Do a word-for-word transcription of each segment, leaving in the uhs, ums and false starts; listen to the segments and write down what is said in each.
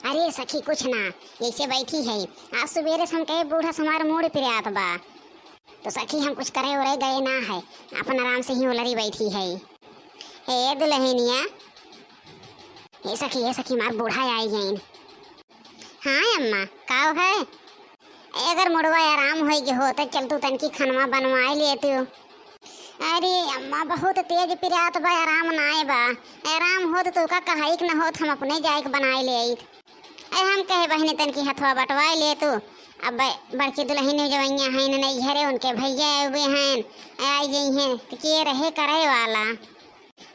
अरे सखी, कुछ ना, ऐसे बैठी है। आज सुबेरे से हम कहे बूढ़ा से हमार मूड़ पिरात बा, तो सखी हम कुछ करे उरे गए ना है, अपन आराम से ही ओलरी बैठी है। ए दुल्हनिया, ए सखी, ए सखी, हमार बूढ़ा आई गईन। हाँ अम्मा, का है? ए, अगर मुड़वा आराम होई गए हो तो चल तू तनकी खनवा बनवाए ले तू। अरे अम्मा, बहुत तेज पिरात बा, आराम नाए बा। आराम होत तो का कहाई के न होत, हम अपने जाए के बनाए ले आइत। ए, हम कहे बहिनी तनकी हथवा बटवाए ले तू। अब ब-, बड़की दुल्हन जवैया हैं न नैहरे, उनके भैया आए हुए हैं, आई गई हैं, तो के रहे करे वाला।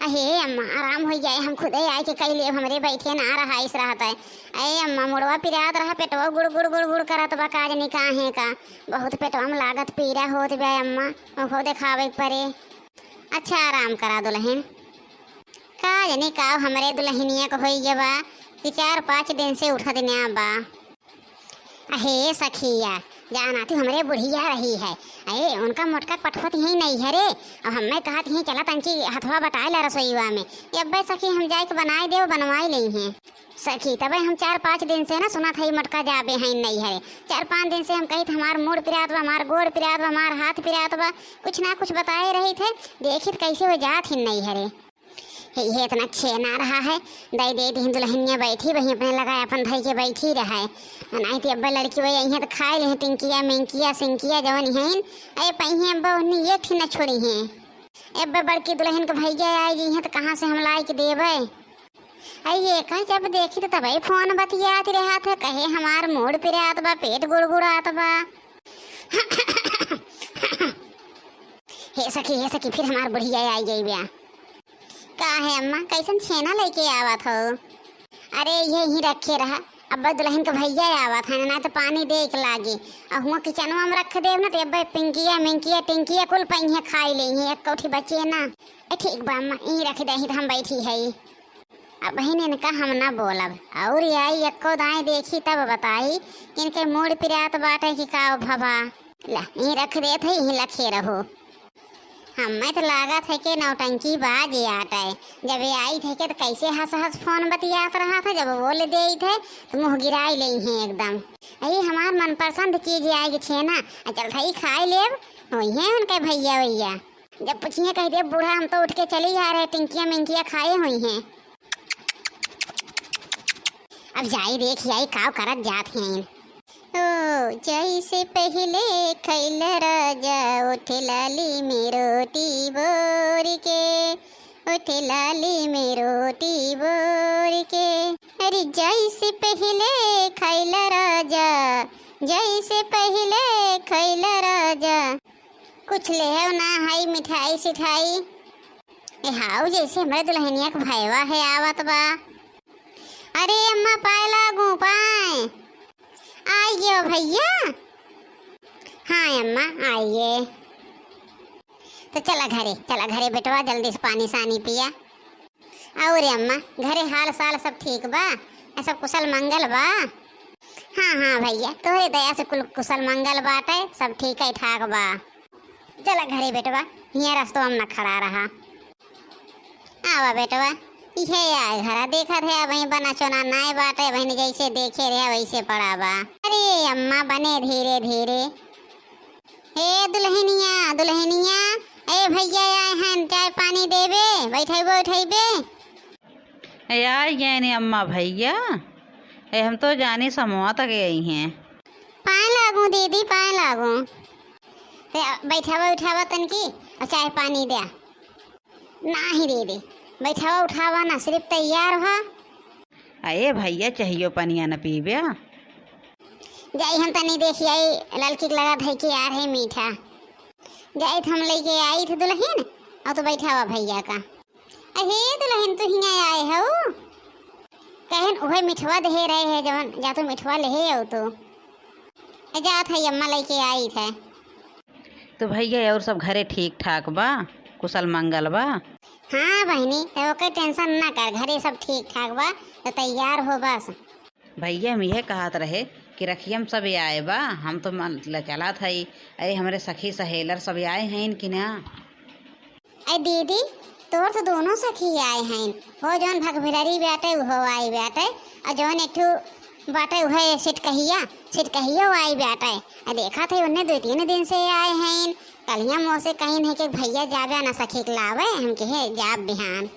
अहे अम्मा, आराम हो जाए, हम खुदे आए के कई लेब, हमरे बैठे ना रहा, इस रहत है। अरे अम्मा, मुड़वा पिरात रहा, पेटवा गुड़ गुड़ गुड़ गुड़ करत बा, का जानी काहे का, बहुत पेटवा में लागत पीरा होत बा अम्मा, ओहो देखावे के परे। अच्छा, आराम करा दुल्हन। का जानी का हमरे दुल्हनिया को होई गवा कि चार पाँच दिन से उठत ना बा। अहे सखिया, जाना तू हमरे बुढ़िया रही है। अरे उनका मोटका पठवत ही नहीं है रे। अब हमें कहत ही चला तंची हथवा बटाए ला रसोईवा में। ये अब्बे सखी हम जाए के बनाए देव, बनवाई ले हैं। सखी तबे हम चार पाँच दिन से ना सुनत है मोटका जाबे हैं नहीं है। चार पाँच दिन से हम कहित हमार मूड़ पिरात बा, हमार गोड़ पिरात बा, हमार हाथ पिरात बा, कुछ ना कुछ बताए रही थे। देखित कैसे हो जात ही नहीं है रे। हे, हे इतना छेना रहा है, दई दे दीन दुल्हनिया बैठी, वहीं अपने लगा अपन धई के बैठी रहे। नहीं तो अब्बा लड़की वही आई है तो खाए ले हैं, टिंकिया, मिंकिया, सिंकिया जवन हैं, अरे पही अब्बा उन्हें ये थी न छोड़ी हैं। अब्बा बड़की दुल्हन के भैया आए गई हैं तो कहाँ से हम लाई के देवे? अरे ये कह जब देखी तो तबे फोन बतियात रहा था, कहे हमार मूड़ पिरात बा, पेट गुड़गुड़ात बा। हे सखी, हे सखी, फिर हमार बुढ़िया आई गई बा। का है अम्मा, कैसन छेना लेके आवत हो? अरे यही रखे रहा, अब्बा दुल्हन के भैया आवत है ना, तो पानी दे के लागी। और हुआ किचनवा में रख देव ना, तो अब्बा पिंकिया, मिंकिया, टिंकिया कुल पइहे खाई ले, एक कौठी बचे ना। ए, ठीक बा अम्मा, यहीं रख दे, यहीं तो हम बैठी है। अब बहिन इनका हम ना बोलब, और आई एको दाई देखी तब बताई कि इनके मूड़ पिरात बाटे कि का भवा। ला, यहीं रख देत है, यहीं लखे रहो। हमें तो लागत है कि नौटंकी बाज आटे। जब ये आई थे के तो कैसे हंस हंस फोन बतियात रहा था, जब बोल दे थे तो मुंह गिराई ले हैं एकदम। यही हमार मनपसंद चीज आएगी छेना, आ चल था खाई लेब, वही है उनके भैया भैया। जब पूछिए कह दे बूढ़ा हम तो उठ के चली आ रहे, टिंकिया मिंकिया खाए हुई हैं। अब जाई देखी आई काव करत जात हैं। ओ, जैसे पहिले खैल राजा, उठ लाली में रोटी बोर के, उठ लाली में रोटी बोर के। अरे जैसे पहिले खैल राजा, जैसे पहिले खैल राजा। कुछ लेहव ना हई मिठाई सिठाई। ए हाउ, जैसे हमरे दुल्हनिया के भयवा है आवत बा। अरे अम्मा, पाए लागू, पाए। आई गयो भैया। हाँ अम्मा, आइए। तो चला घरे, चला घरे बेटवा, जल्दी से पानी सानी पिया। और अम्मा, घरे हाल साल सब ठीक बा? आ, सब कुशल मंगल बा? हाँ, हाँ भैया, तोहरे दया से कुल कुशल मंगल बाटे, सब ठीक है ठाक बा। चला घरे बेटवा, हियाँ रस्तवा में न खड़ा रहा। आवा बेटवा, इहे आए घरा, देखत है अबहीं बना चोना नाय बाटे, बहिन जैसे देखे रहे वैसे पड़ा बा। अरे अम्मा, बने धीरे धीरे। ए दुल्हनिया, दुल्हनिया, ए भैया आए हैं, चाय पानी देबे, बैठेबे, उठेबे। ए, आई गए ने अम्मा भैया। ए, हम तो जानी समूह तक आई हैं। पाए लागू दीदी, पाए लागू। ए, बैठावा उठावा तनकी और चाय पानी द्या। नाही दीदी, बैठावा उठावा ना, सिर्फ तैयार हो। अरे भैया, चाहियो पनिया न पीबे? जाई हम तनी देखी आई, ललकी के लगा धई के आ रहे मीठा। जाई हम लेके आई थे दुल्हन, और तो बैठावा भैया का। अहे दुल्हन, तू हियाँ आए हऊ? कहन उहे मिठवा देहे रहे है जवन, जा तू मिठवा लेहे आऊ तू। ए, जात है अम्मा लेके आई थे। तो भैया और सब घरे ठीक ठाक बा, कुशल मंगल बा? हाँ बहिनी, तो ओके tension ना कर, घरे सब ठीक ठाक बा, तो तैयार हो बस। भैया हम यह कहत रहे कि रखियम सब आए बा, हम तो मन ल चलत हई। अरे हमरे सखी सहेलर सब आए हैं कि ना? ए दीदी, तोर तो दोनों सखी आए हैं, हो जौन भगभिलरी बाटे उहो आई बाटे, और जौन एक ठो बाटे उहे सिटकहिया, सिटकहियो आई बाटे। आ देखत है उन्ने दुइ तीन दिन से आए हैं। कलिया मोसे कहिन है कि भइया जाबे ना सखी के लावे, हम कहे जाब बिहान।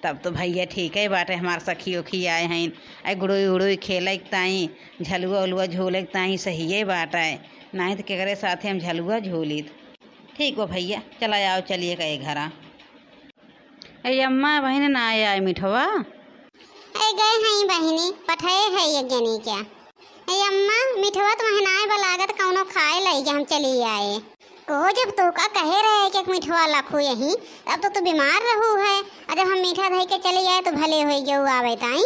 तब तो भइया ठीके बाटे, हमार सखी ओखी आए हैं। ऐ गुड़ुई उड़ुई खेले के ताई, झलुआ उलुआ झूले के ताई सहिए बाटे। नाहीं तो केकरे साथे हम झलुआ झूलित। ठीक बा भइया, चला आओ, चलिए गए घरा। ए अम्मा, बहिनी ना आए मिठवा? ए गए हैं बहिनी, पठाए है एक जनी क्या? ए अम्मा, मिठवा तो वहीं ना आए बा, लागत कौनो खाए लई गया, हम चली आए। को जब तोका कहे रहे कि एक मिठवा लखू यहीं, तब तो तू बीमार रहू है, और जब हम मीठा धई के चली आए तो भले होई गयो आवे ताई।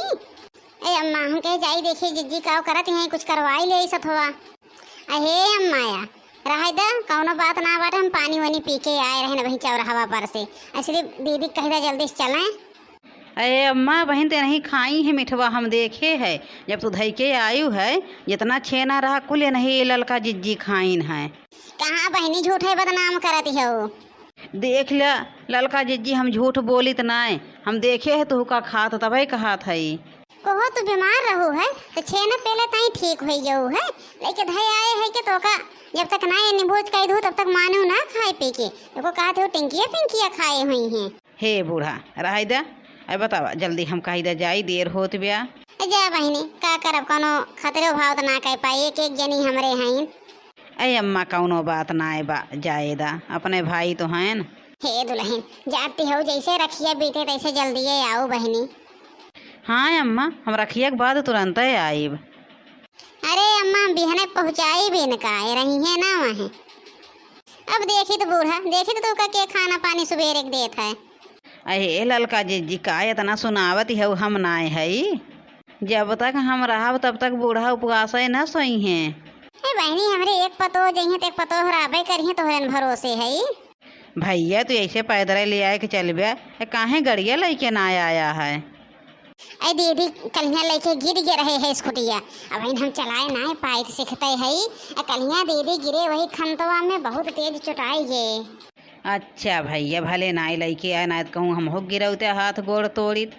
ए अम्मा, हम कहे जाई देखी जिज्जी काव करत हैं, कुछ करवाई ले सथवा। अहे अम्माया, रहे द, कौनो बात ना बाटे, हम पानी वानी पी के आए रहे न वहीं चौराहवा पर से। असली दीदी कह दा जल्दी से चलें। अरे अम्मा, बहिन ते नहीं खाई है मिठवा, हम देखे है, जब तू धई के आयु है, जितना छेना रहा कुल नहीं ललका जिज्जी खाइन है। कहाँ बहिनी झूठे बदनाम करत हो? देख ल ललका जिज्जी, हम झूठ बोलित नाय, हम देखे है तोहका खात, तबे कहत हई। कोहो तू बीमार रहू है तो छेना पहले ताई ठीक होई गऊ है, लेके धई आए है कि तोका जब तक ना ये निभोज कह दू तब तक मानू ना खाए पी के। एको कहत हो टिंकिया पिंकिया खाए हुई हैं। हे बूढ़ा, रहाई दे। अब बतावा जल्दी, हम कही दे जाई, देर होत ब्या। ए जा बहिनी, का करब, कोनो खतरे भाव त ना कह पाई, एक एक जनी हमरे हईन। ए अम्मा, कौनो बात ना बा, जाए दा, अपने भाई तो हैं। हे दुल्हन, जाती हो जैसे रखिया बीते तैसे जल्दी आओ बहिनी। हाँ अम्मा, हम रखिया के बाद तुरंत आइब। अरे अम्मा, हम बिहने पहुँचाई बिन का, ए रही है ना वहीं। अब देखी तो बूढ़ा, देखी तो तोका के खाना पानी सुबेरे के देत है। अहे ललका जिज्जी, का इतना सुनावत हऊ, हम नाय हई। जब तक हम रहब तब तक बूढ़ा उपवासे न सोई हैं। ए बहिनी, हमरे एक पतोह जइहें त एक पतोह रहबे करिहें, तोहरन भरोसे हई। भैया, तू ऐसे पैदल ले आए के चलबे, ए, काहे गड़िया लइके ना आया है? ए दीदी, कलिया लइके गिर गए रहे है स्कूटिया, अब हम चलाए ना पाए सीखते हई। ए कलिया दीदी गिरे वही खंतवा में बहुत तेज चोटाई गए। अच्छा भैया, भले नाई लइके आए, नाई त कहूँ हमहू गिरौते हाथ गोड़ तोड़ित।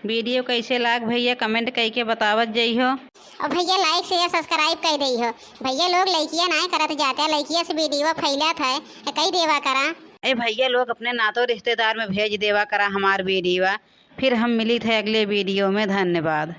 वीडियो कैसे लाग भैया, comment कइके बतावत जइहो। और भैया like share subscribe कइ दइहो। भैया लोग लइकिया नाई करत जाते, लइकिया से वीडियो फैलत है, त कइ देवा करा। ए भैया लोग अपने नातो रिश्तेदार में भेज देवा करा हमार वीडियो। फिर हम मिलित है अगले वीडियो में। धन्यवाद।